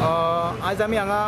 आज आमी हांगा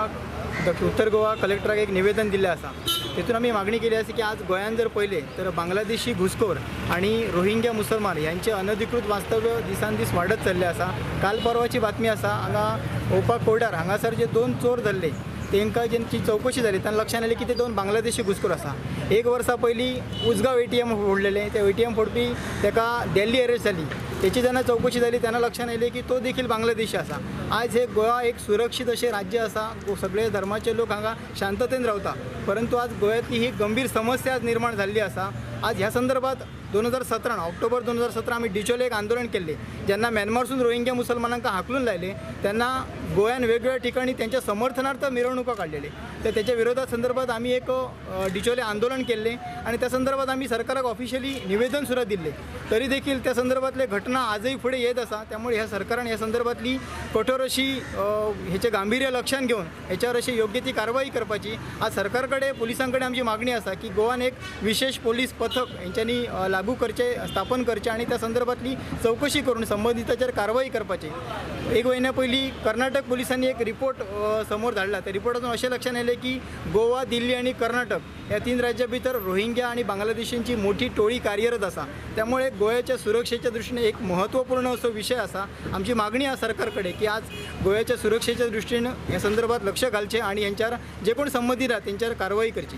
उत्तर गोवा कलेक्टराक एक निवेदन दिल्लें आसा. तेतून आमी मागणी केली आसा की आज गोंयान जर पळयलें तर बांगलादेशी घुसखोर आनी रोहिंग्या मुसलमान यांचे अनधिकृत वास्तव्य दिसान दीस वाडत चल्लें आसा. काल परवाची बातमी आसा, हांगा ओपा कोडार हांगासर जे 2 चोर धरले तांकां जेंची चवकशी जाली तेन्ना लक्षांत आयलें की ते 2 बांगलादेशी घुसखोर आसा. एक वर्सा पयलीं उजगांव ATM फोडलेलें, ते ATM फोडपी ताका दिल्ली अरेस्ट जाली. तेची जेन्ना चवकशी जाली तेन्ना लक्षांत आयलें की तो देखील बांगलादेशी आसा. आज हे गोवा एक सुरक्षीत अशें राज्य आसा, सगळे धर्माचे लोक हांगा शांततेन रावता, परंतु आज गोव्यांतली ही गंभीर समस्या आज निर्माण जाल्ली आसा. आज ह्या संदर्भात 2017 ऑक्टोबर 2017 आमी डिचोले एक आंदोलन केल्लें. जेन्ना म्यानमारसून रोहिंग्या मुसलमानांक हाकलून लायले तेन्ना गोंयान वेगवेगळ्या ठिकाणी त्यांच्या समर्थनार्थ मिरवणुका काडलेले. तर त्याच्या विरोधात संदर्भात आमी एक डिचोले आंदोलन केल्लें आनी त्या संदर्भात आमी सरकाराक ऑफिशियली निवेदन सुद्दां दिल्लें. तरी देखील त्या संदर्भातले घटना आजही फुडें येत आसा. त्यामुळे ह्या सरकारान ह्या संदर्भातली कठोर अशी हेचें गांभीर्य लक्षांत घेवन हेच्यावर अशी योग्य ती कारवाई करपाची आज सरकार कडेन पुलिसां कडेन आमची मागणी आसा की गोवान एक विशेष पोलीस पथक हेंच्यांनी लागू करचें, स्थापन करचें आनी त्या संदर्भातली चवकशी करून संबंदिताचेर कारवाई करपाची. एक म्हयन्या पयलीं कर्नाटक पोलिसांनी एक रिपोर्ट समोर धाडला. त्या रिपोर्टातून अशें लक्षांत आयलें की गोवा, दिल्ली आनी कर्नाटक ह्या 3 राज्यां भितर रोहिंग्या आनी बांगलादेशींची मोठी टोळी कार्यरत आसा. त्यामुळे गोव्याच्या सुरक्षेच्या दृश्टीने एक महत्त्वपूर्ण असो विशय आसा. आमची मागणी आसा सरकार कडेन की आज गोव्याच्या सुरक्षेच्या दृश्टीन ह्या संदर्भात लक्ष घालचें आनी हेंच्यार जे कोण संबंदीत आहा तेंच्यार कारवाई करची.